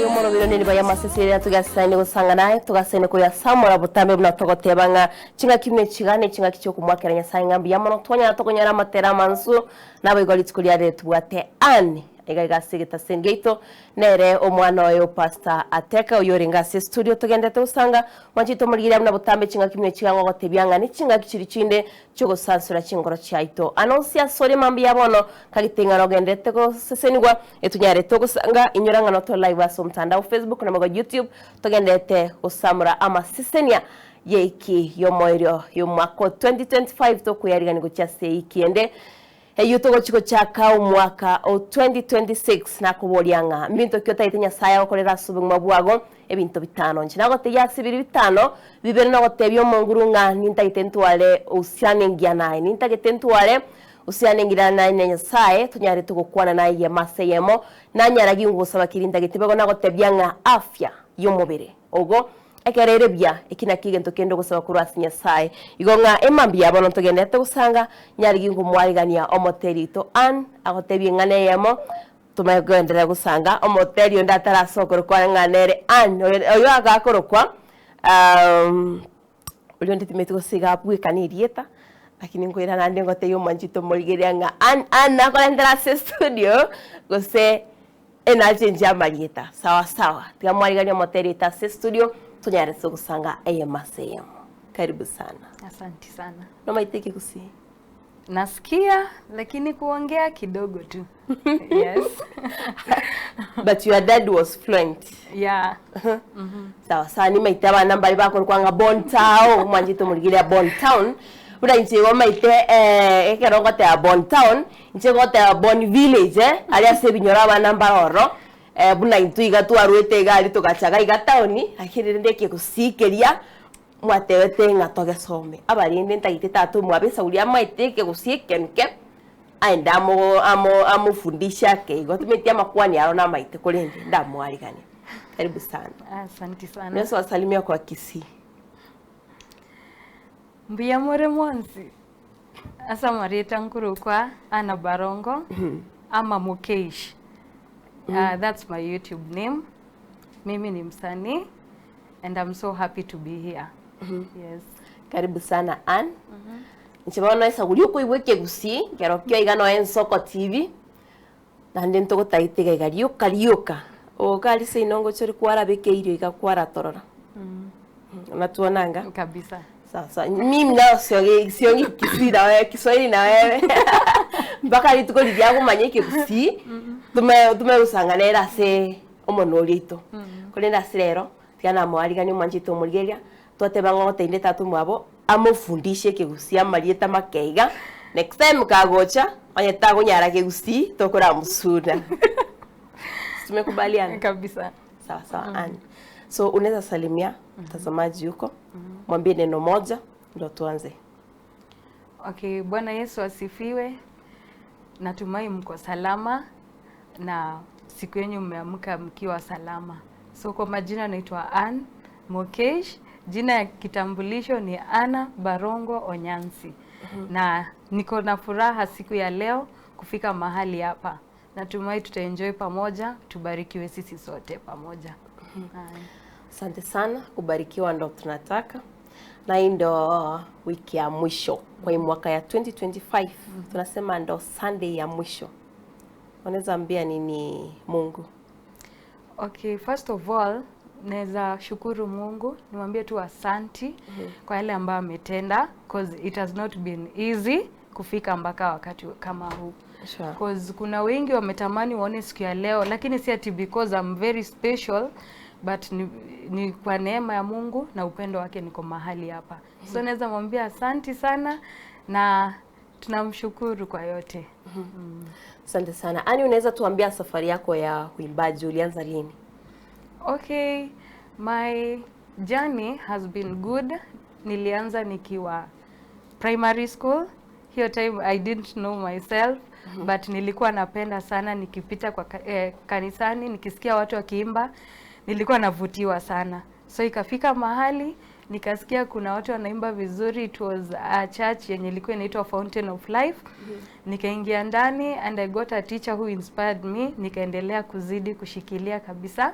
Omorobiro nenibo y'amaseseri tugasaine gosanga naye tugasaine koyasamora botambe buna togoteba ng'a ching'aki buna echiga na eching'aki chiokomwakera Nyasaye ng'a mbuya mono twanyara tokonyora amatera amansu naboigo rituko riarire tobwate Ann iga iga ase egetaseni giaito nere omwana oye o Pastor Ateka oyio orenge ase estudio togenderete gosanga mwanchete tomorigereria buna botambe ching'aki buna echiga ng'ogotebia ng'a neching'aki chiria chinde chiogosansora chingoro chiaito. Anonsi asore mambia bono kagete ng'a nogenderete gosesenigwa etonyarete ogosanga inyora ng'a notore live ase omotandao Facebook na mogo YouTube togenderete gosamora amasesenia y'eiki y'omoerio y'omwaka o 2025 tokoyarigania gochia ase eiki ende eyio togochi gochaka omwaka o 2026 nakoboria ng'a mbinto ki otaete Nyasaye agokorere ase obogima bwago ebinto bitano inche nagotebia ase biri bitano bibere nogotebia omonguru ng'a nintagete ntware uhusiano engiya naye nintagete ntware uhusiano engiya naye na Nyasaye tonyarete gokwana naye eyemo ase eyemo nanyara gingosaba keri ntagete bego nagotebia ng'a afya y'omobere ogo Ekero ere buya, eki nakio egento kende ogosaba korwa ase Nyasae. Igo ng'a emambia ya bono ntogenderete gosanga, nyarigi nkomwarigania omoteri oito Ann agotebie eng'ana eyemo, tomanye kogenderera gosanga, omoteri onde atarasoa okorokwa ng'a nere Ann, oyo agakorokwa oria onde timanyeti gose iga abwekane erieta, lakini nkoira naende ngotebie omwanchete omorigereria ng'a Ann, Ann nakorentera ase estudio, gose Enachenche amarieta sawa sawa. Tiga mwariganie omoteri oito ase estudio tonyare ase ogosanga eyemo ase eyemo. Karibu sana. Asanti sana. Nomaete ekegusii? Nasikia lakini kuongea kidogo tu. Yes. But your dad was fluent. Yeah. Sawa sawa nimaete abana mbare bakorokwa ng'a Bon Town, omwanchete omorigereria Bon Town. Buna inche igo maete ekero ngoteba Bon Town, inche ngoteba Bon Village eh, aria ase ebinyoro abana mbare ororo, buna intwe iga twarwete iga aria togacha iga town, lakini rende ekegusii keria mwatebete ng'a togesome. Abarende ntagete tata omwabo esauri amaete ekegusii ekenuke, aende amo amo amofundishe ake igo, timanyeti amakwani aro namaete korende ndamwariganie. Karibu sana. Asanti sana. Unaweza wasalimia kwa Kisii. Mbuya more mwensi ase amarieta nkorokwa Anna Barongo ama Mukeish. That's my YouTube name. Mimi ni msanii and I'm so happy to be here. Yes. Karibu sana Ann. Inche bono esaguri okoigwa ekegusii ekero kio iga noe Ensoko TV, naende ntogotagete iga iga rioka rioka, ogoka aria seino ngocha ore kwarabeka eirio iga kwaratorora. Unatuonanga? Kabisa. Sawa sawa. Mimi nao siongei siongei Kisii na wewe, Kiswahili na wewe. Mpaka rituko riria agomanya ekegusii, tome tome gosanga nere ase omonwa oria oito. Korende ase rero, tiga namoariganie omwanchete omorigereria, twateba ng'a ogotebi tata omwabo, amofundishe ekegusii amarieta make iga, next time kagocha, onye tagonyara kegusii, tokoramusuna. Tumekubaliana? Kabisa. Sawa sawa, Ann. So unaweza salimia mtazamaji huko, mwambie neno moja ndo tuanze. Okay, Bwana Yesu asifiwe. Natumai mko salama na siku yenyu mmeamka mkiwa salama. So kwa majina naitwa Ann Mokesh, jina ya kitambulisho ni Anna Barongo Onyansi. Na niko na furaha siku ya leo kufika mahali hapa. Natumai tutaenjoy pamoja, tubarikiwe sisi sote pamoja. Aye. Asante sana, kubarikiwa ndo tunataka, na hii ndo wiki ya mwisho kwa hii mwaka ya 2025. Tunasema ndo Sunday ya mwisho. Unaweza ambia nini Mungu? Okay, first of all, naweza shukuru Mungu, nimwambie tu asanti kwa yale ambayo ametenda cause it has not been easy kufika mpaka wakati kama huu. Cause kuna wengi wametamani waone siku ya leo, lakini si ati because I'm very special but ni kwa neema ya Mungu na upendo wake niko mahali hapa. So naweza mwambia asanti sana na tunamshukuru kwa yote. Asante sana. Ani, unaweza tuambia safari yako ya uimbaji ulianza lini? Okay, my journey has been good. Nilianza nikiwa primary school. Hiyo time I didn't know myself but nilikuwa napenda sana nikipita kwa kanisani nikisikia watu wakiimba, nilikuwa navutiwa sana. So ikafika mahali Nikasikia kuna watu wanaimba vizuri. It was a church yenye ilikuwa inaitwa Fountain of Life. Nikaingia ndani and I got a teacher who inspired me. Nikaendelea kuzidi kushikilia kabisa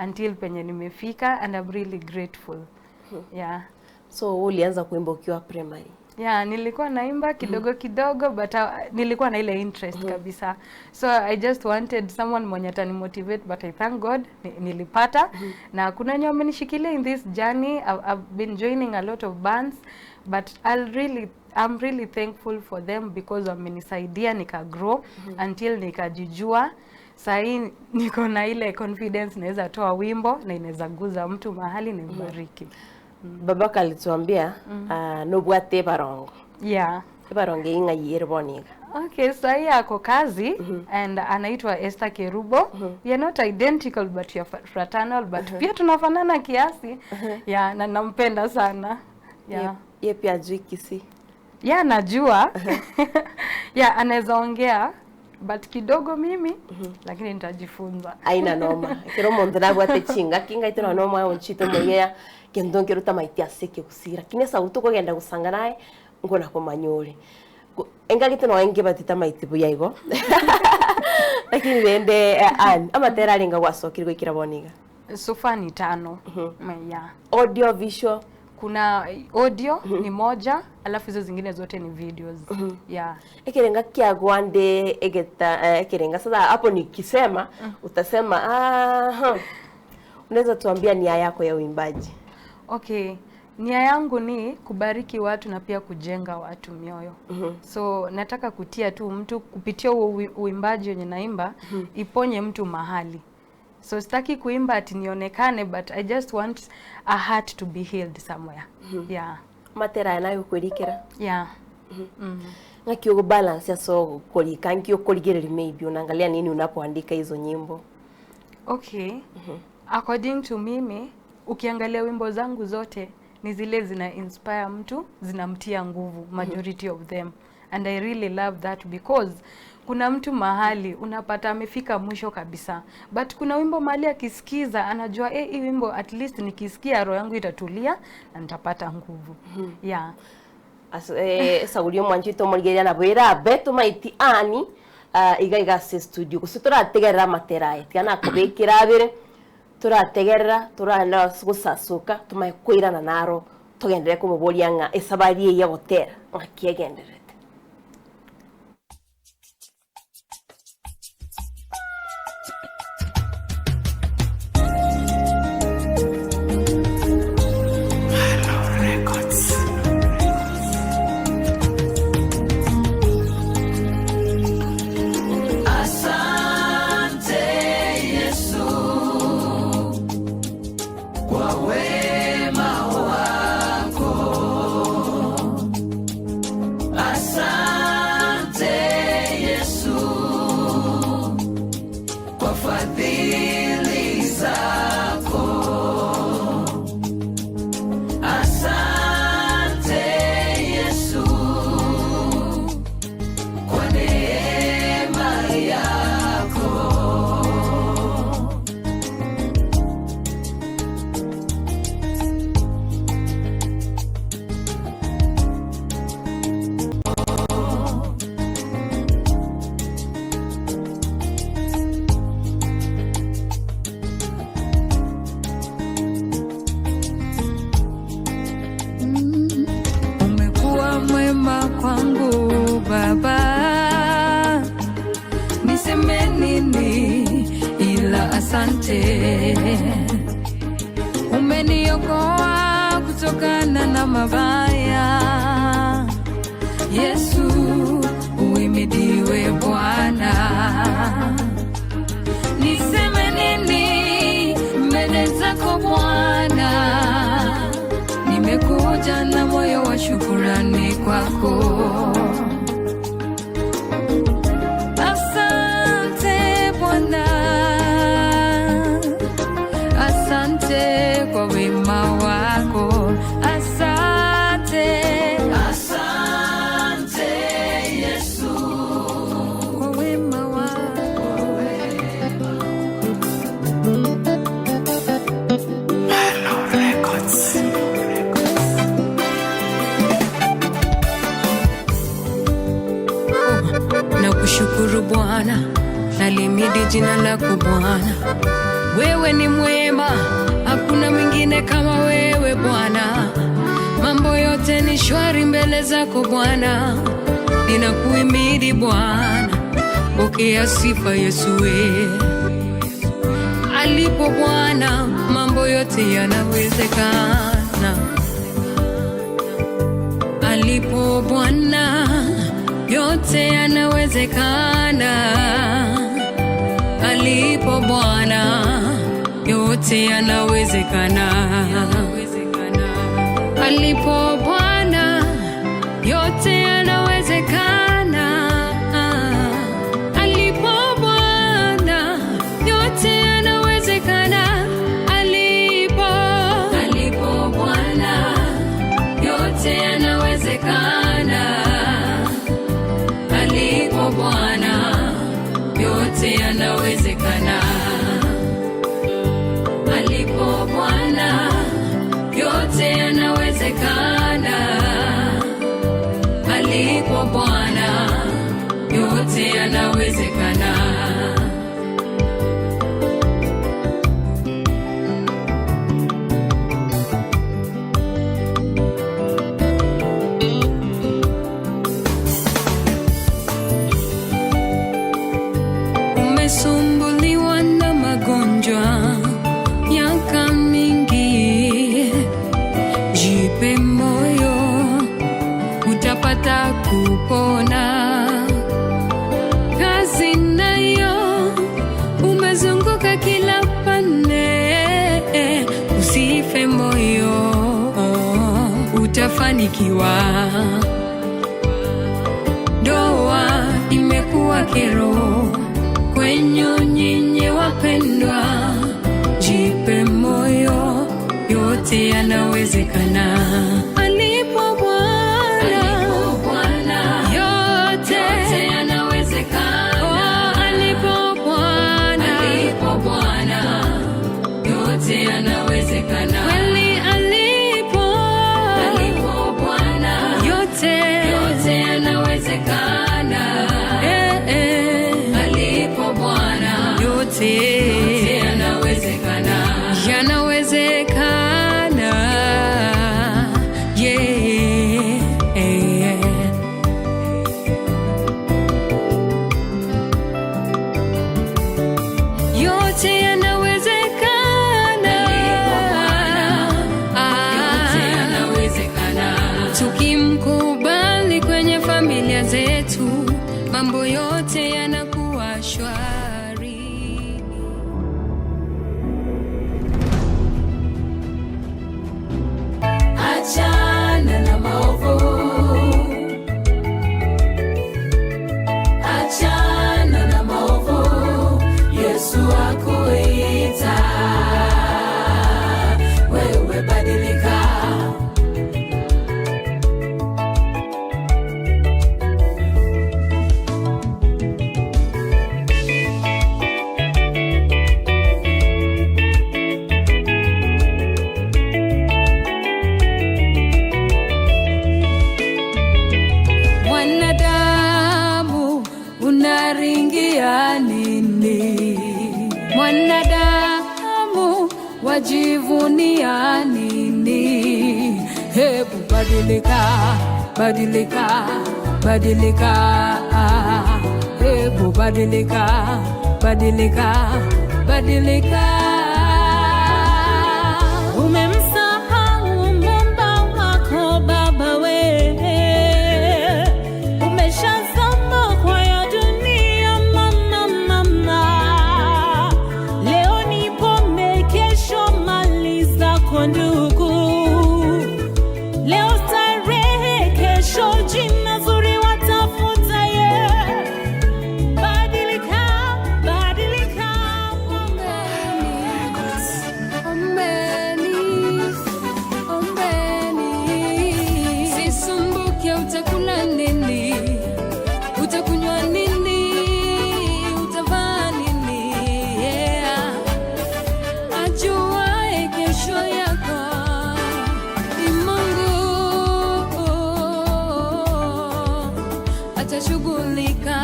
until penye nimefika, and I'm really grateful. Yeah. So ulianza kuimba ukiwa primary? Yeah, nilikuwa naimba kidogo kidogo, but nilikuwa na ile interest kabisa. So I just wanted someone mwenye atanimotivate, but I thank God nilipata. Na kuna wenye wamenishikilia in this journey. I've been joining a lot of bands, but I'm really thankful for them because wamenisaidia nika grow until nikajijua. Sahii niko na ile confidence, naweza toa wimbo na inaweza guza mtu mahali na ibariki. Babaka alituambia nobwate barongo. Yeah. Barongo inga yere boniga. Okay, sahi ako kazi and anaitwa Esther Kerubo. We are not identical but we are fraternal, but pia tunafanana kiasi. Yeah, na nampenda sana. Yeah. Ye pia ajui Kisii. Yeah, najua. Yeah, anaweza ongea but kidogo mimi, lakini nitajifunza. Aina noma. Kero muntu nabwate chinga kinga itona noma onchito moyea kendo nkero tamaitia seke kusira. Kine sauti kogenda gusanga naye ngona komanyore. Engagite no enge batita maiti buya igo. Lakini rende an amatera aringa gwasokirwe ikira boniga. Sofa ni 5. Yeah. Audio visual. Kuna audio ni moja, alafu hizo zingine zote ni videos. Yeah. Ekerenga kia gwande egeta ekerenga sasa hapo nikisema utasema Unaweza tuambia nia yako ya uimbaji? Okay. Nia yangu ni kubariki watu na pia kujenga watu mioyo. So nataka kutia tu mtu kupitia huo uimbaji wenye naimba, iponye mtu mahali. So sitaki kuimba ati nionekane, but I just want a heart to be healed somewhere. Yeah. Matera yanayo kulikera. Yeah. Ngaki ugo balance ya so kulika nkio kuligereri maybe unaangalia nini unapoandika hizo nyimbo? Okay. According to mimi, ukiangalia wimbo zangu zote ni zile zina inspire mtu, zinamtia nguvu, majority of them. And I really love that because kuna mtu mahali unapata amefika mwisho kabisa, but kuna wimbo mahali akisikiza anajua hii wimbo at least nikisikia roho yangu itatulia na nitapata nguvu. Yeah. Saulio mwanjito morigeria na bwira beto maiti ani iga iga se studio kusitora tegerera matera etiana kubekira abere turategerera turana gusasuka tumaye kwirana naro tugendere kumuboria nga esabari ya gotera ngakiegenderete. Umeniokoa kutokana na mabaya. Yesu, uimidiwe Bwana. Niseme nini mbele zako Bwana? Nimekuja na moyo wa shukrani kwako. Asante Bwana, asante kwa wema wako. Asante, asante Yesu kwa wema wako. Malo Records. Bwana, nalimidi jina lako Bwana. Wewe ni mwema, hakuna mwingine kama wewe Bwana. Mambo yote ni shwari mbele zako Bwana, ninakuhimidi Bwana. Pokea sifa Yesu we. Alipo Bwana, mambo yote yanawezekana. Alipo Bwana, yote yanawezekana. Alipo Bwana, yote yanawezekana. Alipo Bwana, yote yanawezekana. Alipo Bwana, yote yanawezekana. Alipo, alipo Bwana, yote yanawezekana. Alipo Bwana, yote yanawezekana. Alipo Bwana, yote yanawezekana. Alipo Bwana, yote yanawezekana. Umesumbuliwa na magonjwa miaka mingi, jipe moyo, utapata kupona. Kazi nayo umezunguka kila pande, usife moyo, utafanikiwa. Ndoa imekuwa kero kwenyu nyinyi wapendwa, jipe moyo, yote yanawezekana. Alipo Bwana, yote yanawezekana. Oh, alipo Bwana, alipo Bwana, yote yanawezekana. Kweli alipo, alipo Bwana, yote yote yanawezekana. Eh, eh. Alipo Bwana, yote yote yanawezekana, yanawezekana. Yeah. Yote yanawezekana. Yote yanawezekana. Tukimkubali kwenye familia zetu, mambo yote yanakuwa shwari. Achana na maovu, achana na maovu, Yesu akuita, wewe badilika. Mwanadamu unaringia nini? Mwanadamu wajivunia nini? Hebu badilika, badilika, badilika. Hebu badilika, badilika, badilika. Umemsahau Muumba wako Baba we, umeshazama kwa ya dunia mama mama. Leo ni pombe, kesho mali zako ndugu. Leo starehe, kesho jina zuri watafuta ye. Badilika, badilika. Ombeni, ombeni, sisumbuke, utakula nini? Utakunywa nini? Utavaa nini? Yeah. Ajuaye kesho yako ni Mungu, atashughulika.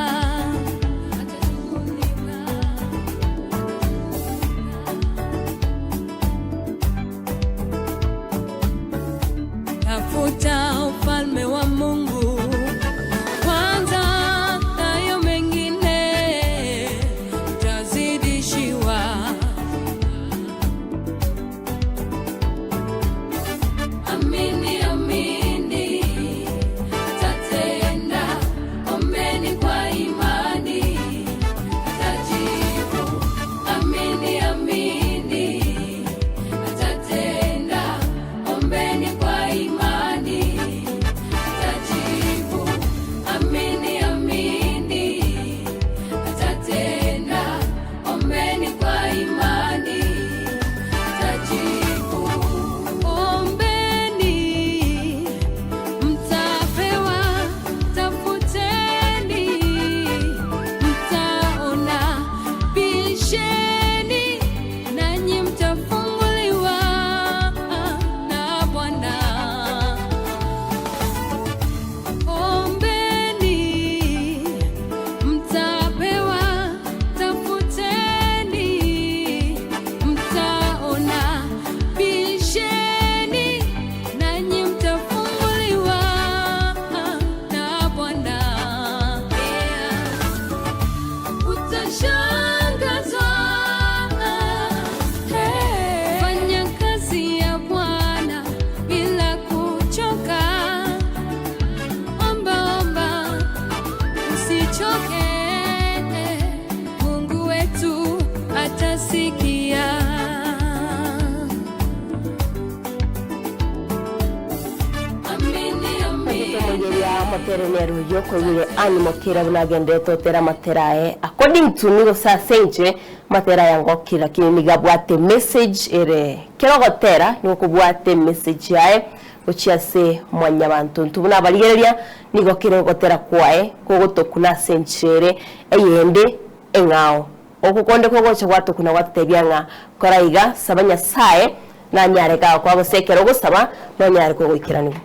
Omotere nero yokoigure animokera bunagendete otera materae according to nigo sasenche matera yango lakini nigabwate message ere kerogotera nigo kubwate message yae gochiase mwanyabantu ntubuna barigereria nigo kerogotera kwae kogotokuna senchere eyende engao okukonde kogocha gwatokuna gwatebia ng'a koraiga saba Nyasaye na nyareka kwa gosekera ogosaba no nyare kogoikeranigo.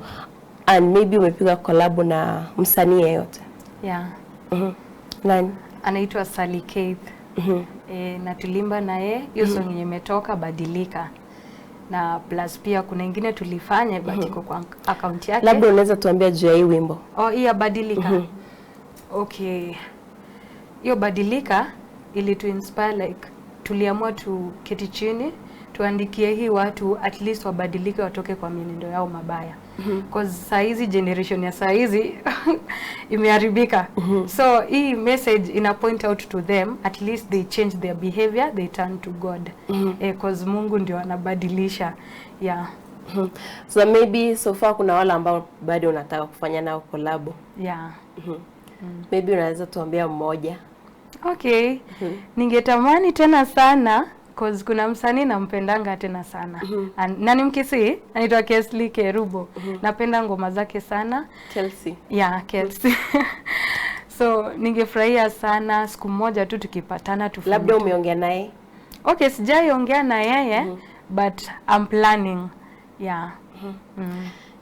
And maybe umepiga collab na msanii yeyote? Yeah. Nani? Anaitwa Sally Keith. Na tulimba na yeye hiyo song yenye imetoka Badilika. Na plus pia kuna ingine tulifanya but iko kwa account yake. Labda unaweza tuambia juu ya hii wimbo. Oh, hii ya Badilika. Okay. Hiyo Badilika ili tu inspire, like tuliamua tuketi chini tuandikie hii watu at least wabadilike watoke kwa mienendo yao mabaya. Cause saa hizi generation ya saa hizi imeharibika. So hii message ina point out to them at least they change their behavior, they turn to God. Cause Mungu ndio anabadilisha. Yeah. So maybe so far kuna wale ambao bado unataka kufanya nao collab. Yeah. Maybe unaweza tuambia mmoja. Okay. Ningetamani tena sana cause kuna msanii nampendanga tena sana. Na ni Mkisii, anaitwa Kesley Kerubo. Napenda ngoma zake sana. Kelsey. Yeah, Kelsey. So ningefurahia sana siku moja tu tukipatana tufanye. Labda umeongea naye? Okay, sijaiongea na yeye but I'm planning. Yeah.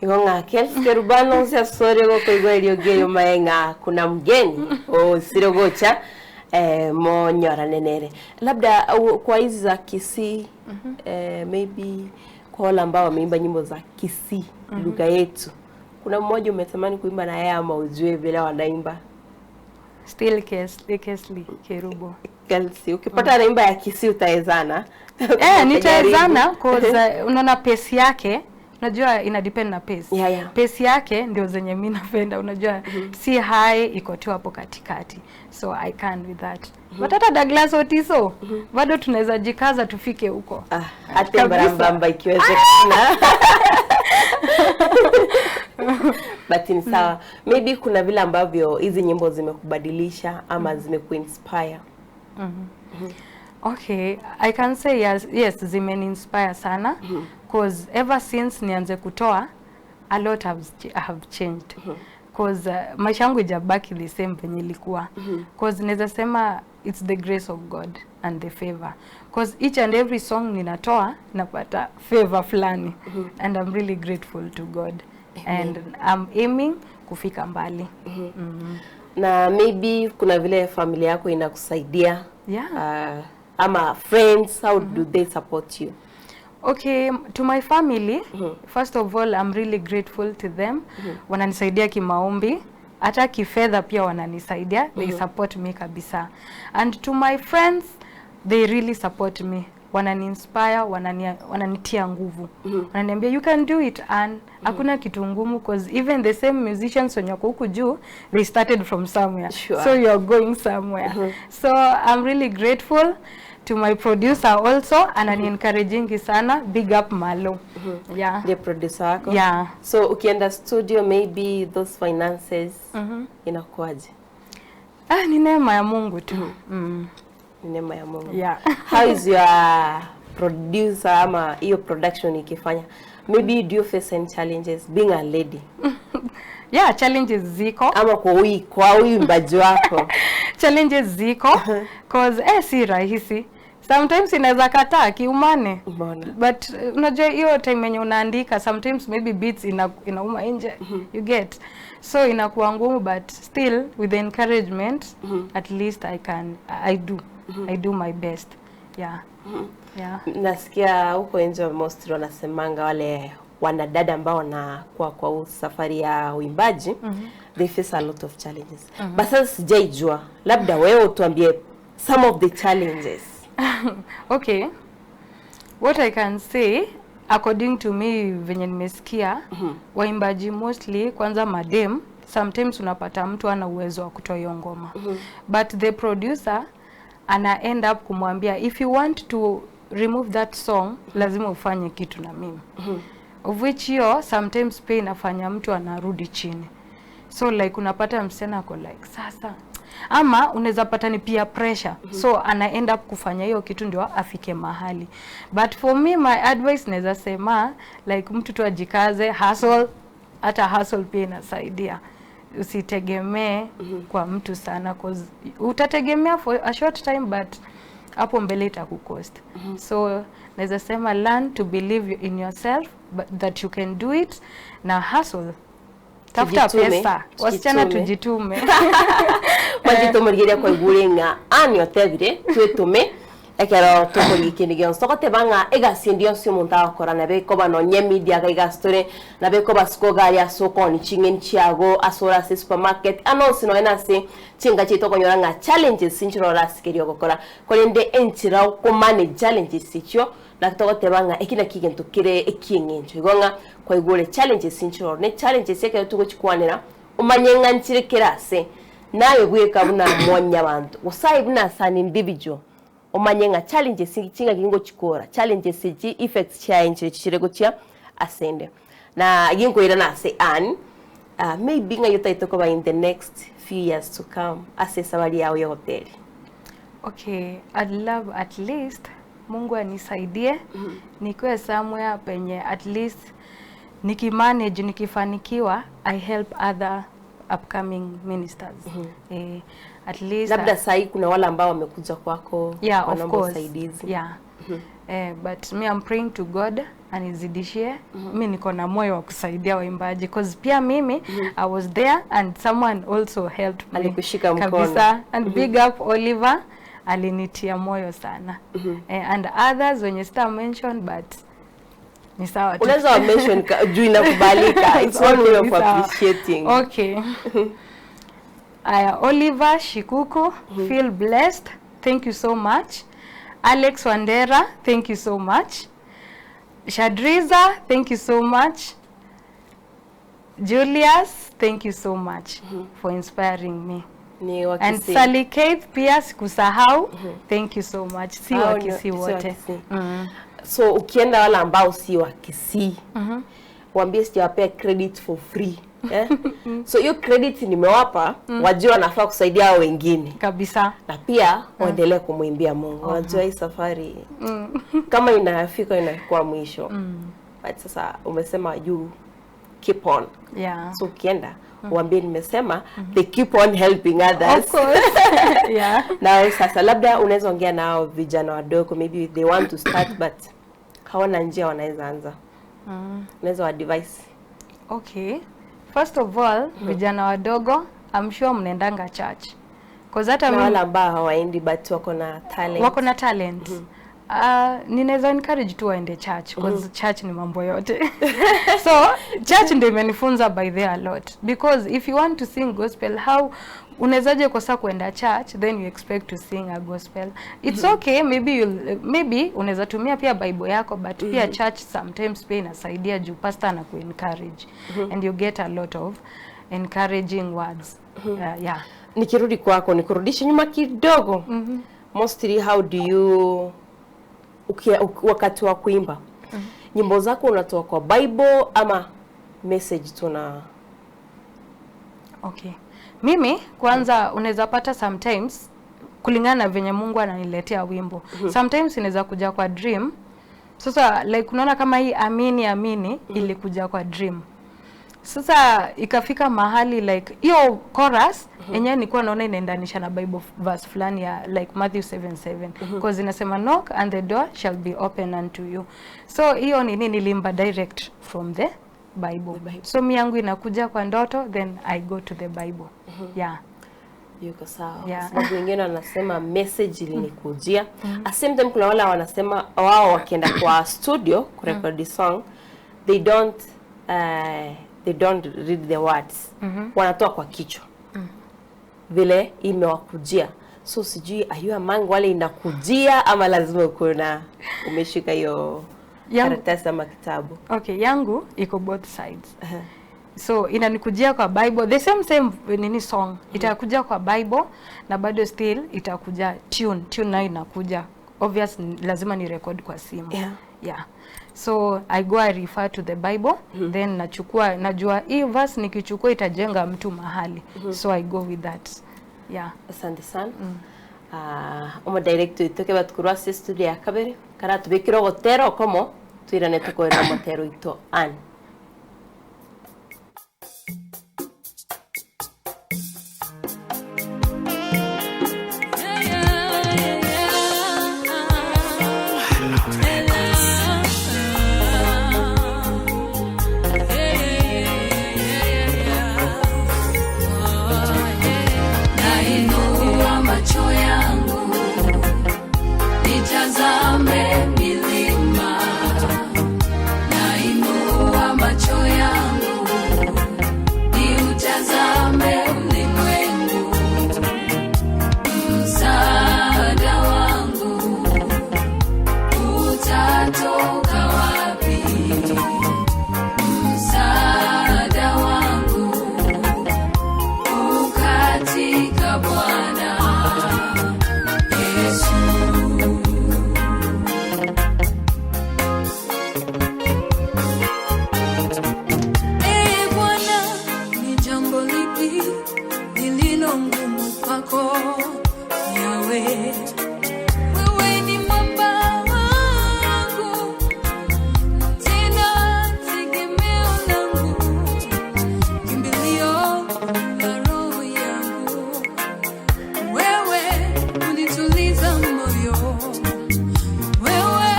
Igonga Kelsey Kerubano usasore gokoigwa eriogeyo maenga kuna mgeni osirogocha monyora nenere. Labda kwa hizi za Kisii, maybe kwa wale ambao wameimba nyimbo za Kisii, lugha yetu, kuna mmoja umetamani kuimba na yeye ama ujue vile wanaimba? Still Kesley Kerubo. Kelsey, ukipata anaimba ya Kisii utaezana? Nitaezana cause unaona pace yake, unajua ina depend na pace. Yeah, yeah. Pace yake ndio zenye mimi napenda, unajua si high, iko tu hapo katikati. So I can with that. But hata Douglas Otiso bado tunaweza jikaza tufike huko. Hata mbarambamba ikiwezekana. But ni sawa. Maybe kuna vile ambavyo hizi nyimbo zimekubadilisha ama zimekuinspire. Okay, I can say yes, yes zimeni-inspire sana cause ever since nianze kutoa a lot have changed. Cause maisha yangu haijabaki the same venye ilikuwa. Cause naweza sema it's the grace of God and the favor. Cause each and every song ninatoa napata favor fulani. And I'm really grateful to God. And I'm aiming kufika mbali. Na maybe kuna vile familia yako inakusaidia? Yeah. Ama friends, how do they support you? Okay, to my family, first of all, I'm really grateful to them. Wananisaidia kimaombi, hata kifedha pia wananisaidia. They support me kabisa. And to my friends, they really support me. Wanani-inspire, wananitia nguvu. Wananiambia you can do it, and hakuna kitu ngumu cause even the same musicians wenye wako huku juu, they started from somewhere. Sure. So you are going somewhere. So I'm really grateful to my producer also, anani encouraging sana, big up Malo. Yeah. Ndiye producer wako? Yeah. So ukienda studio maybe those finances inakuaje? Ni neema ya Mungu tu. Ni neema ya Mungu. Yeah. How is your producer ama hiyo production ikifanya? Maybe do you face any challenges being a lady? Yeah, challenges ziko. Ama kwa uimbaji wako? Challenges ziko cause si rahisi. Sometimes inaweza kataa kiumane. Mbona? But unajua hiyo time yenye unaandika sometimes maybe beats inauma nje. You get. So inakuwa ngumu but still with the encouragement at least I do my best. Yeah. Yeah. Nasikia huko nje most wanasemanga wale wanadada ambao wanakuwa kwa safari ya uimbaji, they face a lot of challenges. But sasa sijaijua, labda wewe utuambie some of the challenges. Okay. What I can say according to me venye nimesikia, waimbaji mostly kwanza madem, sometimes unapata mtu ana uwezo wa kutoa hiyo ngoma. But the producer ana end up kumwambia if you want to remove that song lazima ufanye kitu na mimi. Of which hiyo sometimes pia inafanya mtu anarudi chini. So like unapata msichana ako like, sasa, ama unaweza pata ni peer pressure, so ana end up kufanya hiyo kitu ndio afike mahali. But for me, my advice, naweza sema like mtu tu ajikaze, hustle. Hata hustle pia inasaidia. Usitegemee kwa mtu sana, 'cause utategemea for a short time, but hapo mbele itakucost. So naweza sema learn to believe in yourself, but that you can do it, na hustle, tafuta Tujitume, pesa. Wasichana, tujitume. tujitume. Mwajitũmĩrĩria kwaigure ng'a ani otebire twĩtũme ekero tũkũria kĩndũ gĩonse tũgoteba ng'a egasi endi yonsi omonto agokora nabe ekoba nonye media iga igasitore nabe ekoba siko gari ase okoni ching'eni chiago ase ore ase supermarket anonsi nonya na ase chinga chiaito okonyora ng'a challenges nchirora ase keria ogokora korende enchera okomanage challenges echio naki togoteba ng'a eki naki egento kere ekieng'encho igo ng'a kwaigure challenges nchiroro ne challenges ekero togochikwanera omanye ng'a nchire kere ase naye bweka buna mwonya bantu gusai buna as an individual omanye ng'a challenges chinga kingo chikora challenges chi effects chiaye nchire chichire gochia asende na ginkoira na ase an maybe ng'a yotaito koba in the next few years to come ase sabari yao ya hoteli. Okay, I'd love at least Mungu anisaidie nikuwe somewhere penye at least nikimanage, nikifanikiwa, I help other upcoming ministers. At least Labda sahii kuna wale ambao wamekuja kwako Yeah, of wanaomba course. usaidizi. Yeah. But me, I'm praying to God anizidishie. Mi niko na moyo wa kusaidia waimbaji, 'cause pia mimi I was there and someone also helped me. Alikushika mkono. Kabisa. And big up Oliver, alinitia moyo sana. And others wenye sita mention, but ni sawa tu. Unaweza wa mention juu inakubalika. It's one way of Ni sawa. appreciating. Okay. Aya, Oliver Shikuku, feel blessed. Thank you so much. Alex Wandera, thank you so much. Shadriza, thank you so much. Julius, thank you so much for inspiring me. Ni wa And Kisii. Sally Keith pia sikusahau. Thank you so much. Si Hao wa Kisii si wa wote. Kisii. So ukienda wale ambao si wa Kisii, waambie sijawapea credit for free, eh? So hiyo credit nimewapa, wajue wanafaa kusaidia hao wengine Kabisa. Na pia waendelee kumwimbia Mungu. Unajua hii safari kama inafika inakuwa mwisho. But sasa umesema you keep on. So ukienda uambie nimesema they keep on helping others. Of course. Yeah. Na sasa labda unaweza ongea nao vijana wadogo, maybe they want to start but hawana njia wanaweza anza. Unaweza wa advise. Okay. First of all, vijana wadogo, I'm sure mnaendanga church. 'Cause hata Na mimi wale ambao hawaendi but wako na talent. Wako na talent. Ninaweza encourage tu waende church, 'cause church ni mambo yote. So church ndio imenifunza by there a lot, because if you want to sing gospel, how unawezaje kosa kuenda church then you expect to sing a gospel? It's okay, maybe unaweza tumia pia Bible yako, but pia church sometimes pia inasaidia juu pastor anaku encourage and you get a lot of encouraging words. Yeah. Nikirudi kwako, nikurudishe nyuma kidogo. Mostly how do you wakati wa kuimba nyimbo zako, unatoa kwa Bible ama message tuna? Okay. Mimi kwanza unaweza pata sometimes kulingana na venye Mungu ananiletea wimbo. Sometimes inaweza kuja kwa dream. Sasa like unaona kama hii "Amini Amini" ilikuja kwa dream. Sasa ikafika mahali like hiyo chorus yenyewe nilikuwa naona inaendanisha na Bible verse fulani ya like Matthew 7:7, because inasema, "Knock and the door shall be open unto you." So hiyo nini nilimba direct from the Bible. The Bible. So mi yangu inakuja kwa ndoto, then I go to the Bible. Yeah. Yuko sawa. Yeah. Kwa sababu wengine wanasema message ilinikujia. At same time kuna wale wanasema wao wakienda kwa studio kurekodi song, they don't read the words, wanatoa kwa kichwa vile imewakujia. So sijui, are you among wale inakujia ama lazima ukuwe na umeshika hiyo karatasi ama kitabu? Okay, yangu iko both sides. So inanikujia kwa Bible, the same same nini song itakuja kwa Bible na bado still itakuja tune, tune nayo inakuja. Obvious lazima ni record kwa simu. Yeah. So I go, I refer to the Bible. Then nachukua, najua hii verse nikichukua itajenga mtu mahali. So I go with that. Yeah. Asante sana. Omo director itoke batukurwa ase studio ya kabere kara tubikire ogotero okomo twirane tukorera omotero ito an. Nainua macho yangu nitazame milima, nainua macho yangu niutazame ulimwengu, msaada wangu utatoka wapi? Msaada wangu ukatika Bwana Yesu. Ee Bwana, ni jambo lipi lililo ngumu kwako Yawe? Wewe ni mwamba wangu, tena tegemeo langu, kimbilio la roho yangu. Wewe unituliza moyo, wewe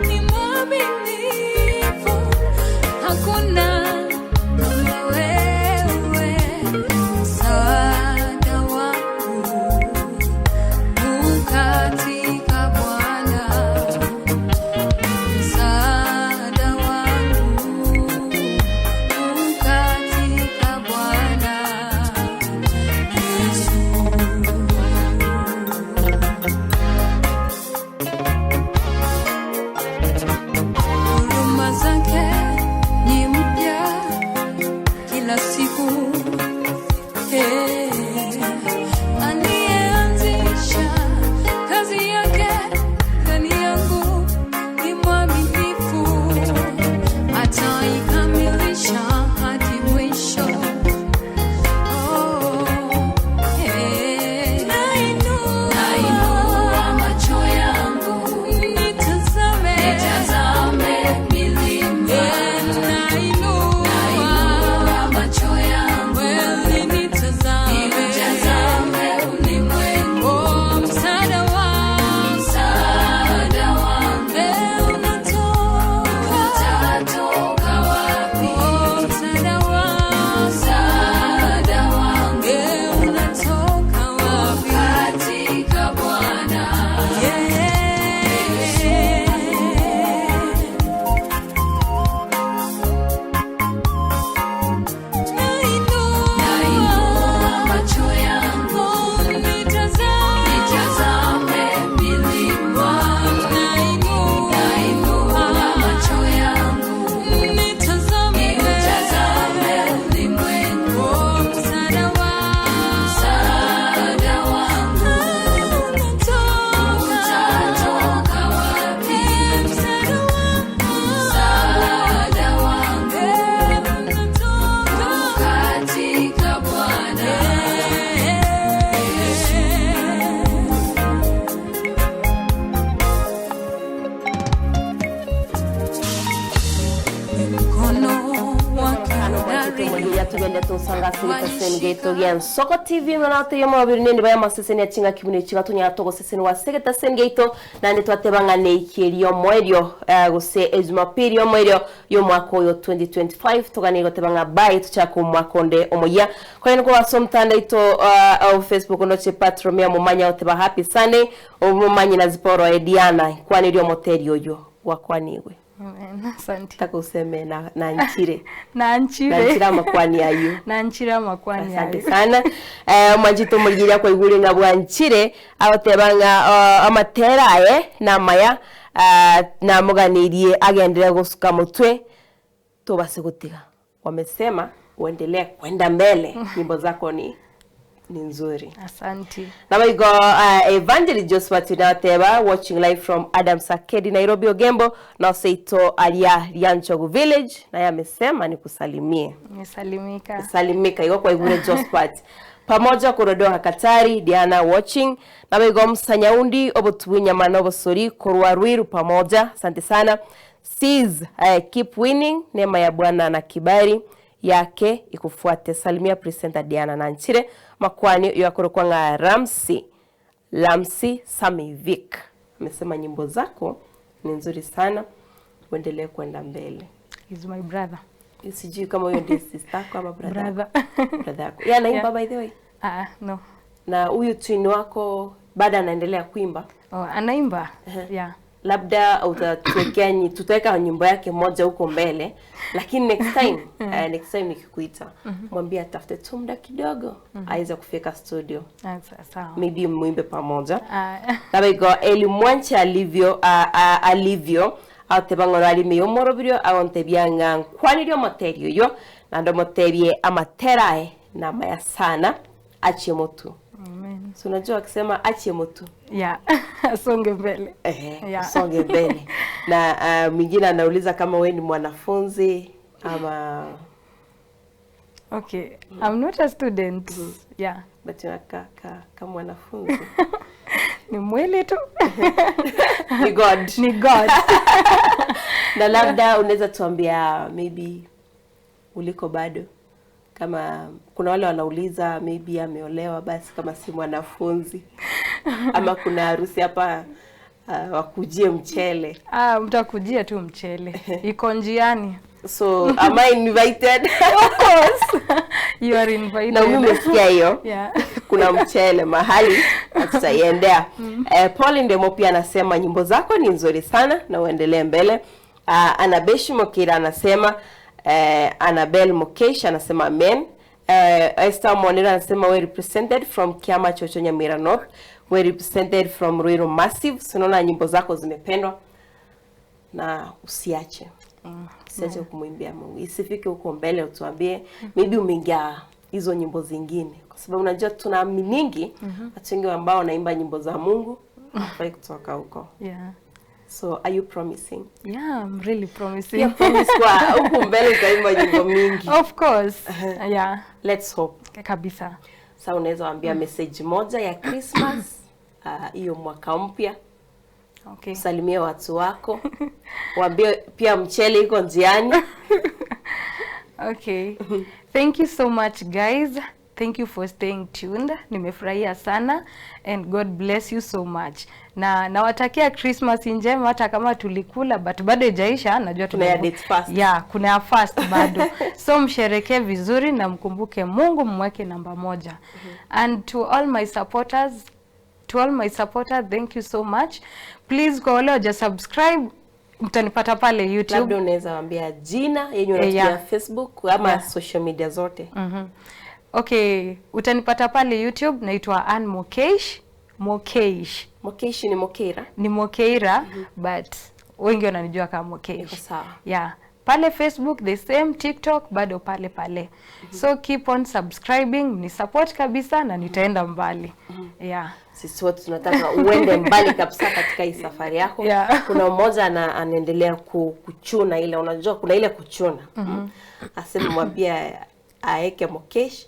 ni mwaminifu, hakuna kama wewe. Msaada wangu ukatika Bwana, msaada wangu ukatika Bwana Yesu. Huruma zake ni mpya kila siku. Hey, aliyeanzisha kazi yake ndani yangu ni mwaminifu, ataikamilisha hadi mwisho. Oh, hey. Nainua macho yangu nitazame milima, nainua macho yangu niutazame ulimwengu, msaada wangu utatoka wapi? Msaada wangu katika Bwana Yesu. Nainua macho yangu nitazame milima, nainua macho yangu niutazame ulimwengu, msaada wangu utatoka wapi? Msaada wangu katika Bwana Yesu. Mkono wake hodari Tumohiria tugende tusanga sirika geito gya Nsoko TV manate yo mabiri nende baya maseseni ya chinga kibune chinga tunya togo seseni wa segeta sen geito nande twatebanga neikerio moerio gose ejumapili yo moerio yo mwaka oyo 2025 tuganire gotebanga bye tuchaka omwaka onde omoya kwene ko basomtanda ito au Facebook noche patromia mumanya oteba happy Sunday omumanyi na ziporo Ediana kwanirio moteri oyo wakwaniwe. Amen. Asante. Taka useme na nchire. Na nchire. Na nchire amakwani ayo. Na nchire amakwani ayo. Asante sana. Mwanjito muligiria kwa igure nga bwa nchire abotebanga amatera aye na maya na muganirie agendere gusuka mutwe tobase gutiga. Wamesema uendelee kwenda mbele. Nyimbo zako ni ni nzuri. Asante. Na waigo Evangelist Josephat Nateba watching live from Adam Sakedi Nairobi Ogembo na Seito Alia Lianchogu Village, naye amesema nikusalimie. Nimesalimika. Salimika iko kwa Igure Josephat. Pamoja kurodoha Katari Diana watching na waigo Msanyaundi obotuwinya manobosori korwa Ruiru pamoja. Asante sana. Sis, keep winning, neema ya Bwana na kibali yake ikufuate. Salimia presenter Diana Nanchire makwani yakorokwanga Ramsi Lamsi Samivik amesema nyimbo zako ni nzuri sana, uendelee kwenda mbele. He's my brother. Sijui kama huyo ndiye sister yako ama brother. Brother. Brother yako. Yeye anaimba Yeah. by the way. Ah, no. Na huyu twin wako bado anaendelea kuimba? Oh, anaimba. Yeah. Labda utatuwekea, tutaweka nyimbo yake moja huko mbele, lakini next time next time nikikuita mwambie atafute tu muda kidogo aweze kufika studio, Sawa. maybe muimbe pamoja. Nabaiko Eli Mwanche alivyo alivyo atebang'oro alime yomorobirio agontebia nkwanirio moterio yo na ndo motebie amaterae na maya sana achie motu. Amen. So unajua akisema achie motu, Yeah. Asonge mbele. Yeah. Songe mbele. Na mwingine anauliza kama we ni mwanafunzi ama. Okay, I'm not a student. Yeah. But unakaa kama mwanafunzi. Ni mwili tu. Ni God. Ni God. Na labda unaweza tuambia maybe uliko bado, kama kuna wale wanauliza maybe ameolewa basi kama si mwanafunzi ama kuna harusi hapa wakujie mchele. Mtakujia tu mchele. Iko njiani. So am I invited? Of course. You are invited. Na mimi umesikia hiyo. Yeah. Kuna mchele mahali tutaiendea. Paul Ndemo pia anasema nyimbo zako ni nzuri sana na uendelee mbele. Anabeshi Mokira anasema Annabel Mokesh anasema amen. Esther Monera anasema we represented from Kiama Chocho Nyamira North, we represented from Ruiru Massive. So unaona nyimbo zako zimependwa na usiache. Usiache kumwimbia Mungu. Isifike huko mbele utuambie maybe umeingia hizo nyimbo zingine, kwa sababu unajua tunaaminingi watu wengi ambao wanaimba nyimbo za Mungu hawafai kutoka huko. Yeah. So are you promising? Yeah, I'm really promising. Yeah, promise kwa huko mbele utaimba nyimbo mingi. Of course. Yeah. Let's hope. Kabisa. Sasa unaweza waambia message moja ya Christmas hiyo mwaka mpya. Okay. Salimia watu wako. Waambie pia mchele iko njiani. Okay. Thank you so much guys. Thank you for staying tuned. Nimefurahia sana and God bless you so much. Na nawatakia Christmas njema hata kama tulikula but bado haijaisha, najua kuna ya date fast. Yeah, kuna ya fast bado. So msherekee vizuri na mkumbuke Mungu, mweke namba moja. And to all my supporters, thank you so much. Please kwa wale waja subscribe, mtanipata pale YouTube. Labda unaweza waambia jina yenye unatumia Facebook ama social media zote. Okay, utanipata pale YouTube, naitwa Ann Mokesh. Mokesh. Mokesh ni Mokeira? Ni Mokeira, but wengi wananijua kama Mokesh. Iko sawa. Yeah. Pale Facebook the same, TikTok bado pale pale. So keep on subscribing, ni support kabisa na nitaenda mbali. Yeah. Sisi wote tunataka uende mbali kabisa katika hii safari yako. Yeah. Kuna mmoja anaendelea kuchuna ile, unajua kuna ile kuchuna. Asema mwambie aeke Mokesh,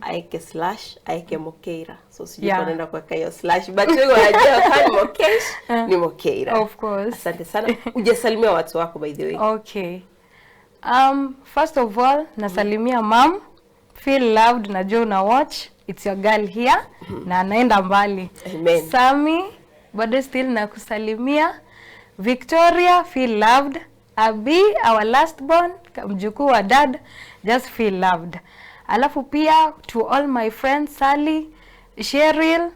aeke slash, aeke Mokeira. So sijui kwa nenda kuweka hiyo slash, but wewe unajua kama Mokesh ni Mokeira. Of course. Asante sana. Ujasalimia watu wako by the way. Okay. First of all, nasalimia mom. Feel loved, najua una watch. It's your girl here. Na anaenda mbali. Amen. Sami, bado still nakusalimia. Victoria, feel loved. Abi, our last born, mjukuu wa dad, just feel loved. Alafu pia to all my friends, Sally, Cheryl,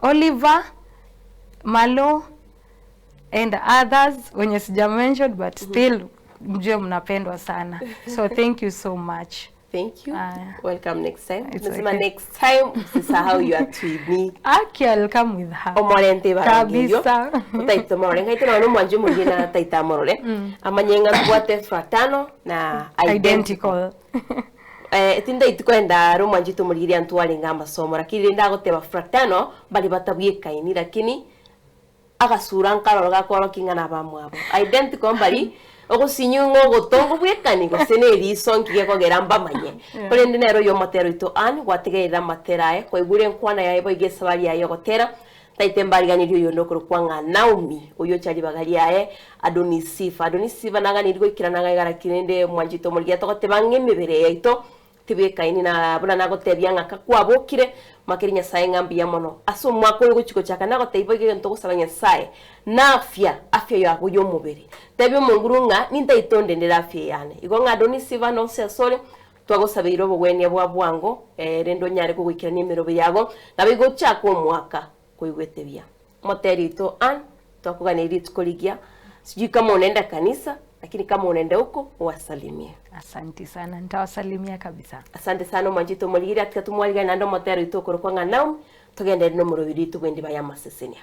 Oliver, Malo and others wenye sija mentioned but still mjue mnapendwa sana. So thank you so much. Thank you. Welcome next time. It's Nasema okay. Next time usisahau you are twini. Aki, I'll come with her. Omorente barangio. Kabisa. Utaita morore. Ngaita na mwanje mwingine ataita morore. Amanyenga mbwate fratano na identical. Identical. Tinda itikwenda rumwa njitu muligiria ntwaringa amasomo lakini rinda guteba fratano bali batabwikaini lakini agasura nkaroro gakorwo king'ana bamwabo identical mbari ogusinyung'o ogotongo bwekani gose na eriso nkige kogera mbamanye korende nero yo matero ito an gwategerera materae kwaigure nkwana yae boige esabari yaye ogotera taite mbariganirie oyo nokoro kwa ng'a Naomi oyo chari bagari yae Adonisifa Adonisifa naganiri goikera nagaigara kirende mwanjito morigia togoteba ng'a emebere yaito tibekaini na buna nagotebia ng'a kakwabokire makeri nyasaye ng'a mbuya mono ase omwaka oyo gochiko chaka nagotebia iga egento gosaba nyasaye na afya afya yago ya omobere tebia omonguru ng'a nintaitondendere afya yane igo ng'a Adonisifa nonse asore twagosabeire obogwenia bwa bwango rende onyare kogoikerania emerobe yago nabo igochaka omwaka koigwete bia moterito an twakuganĩria rituko rigia sijui kama unaenda kanisa lakini kama unaenda huko wasalimie. Asanti sana, nitawasalimia kabisa. Asante sana mwanjito muligiri atika tumwaliga nando motero itokoro kwa ng'a Naomi tugendere no murobiri tugwendi baya masesenia.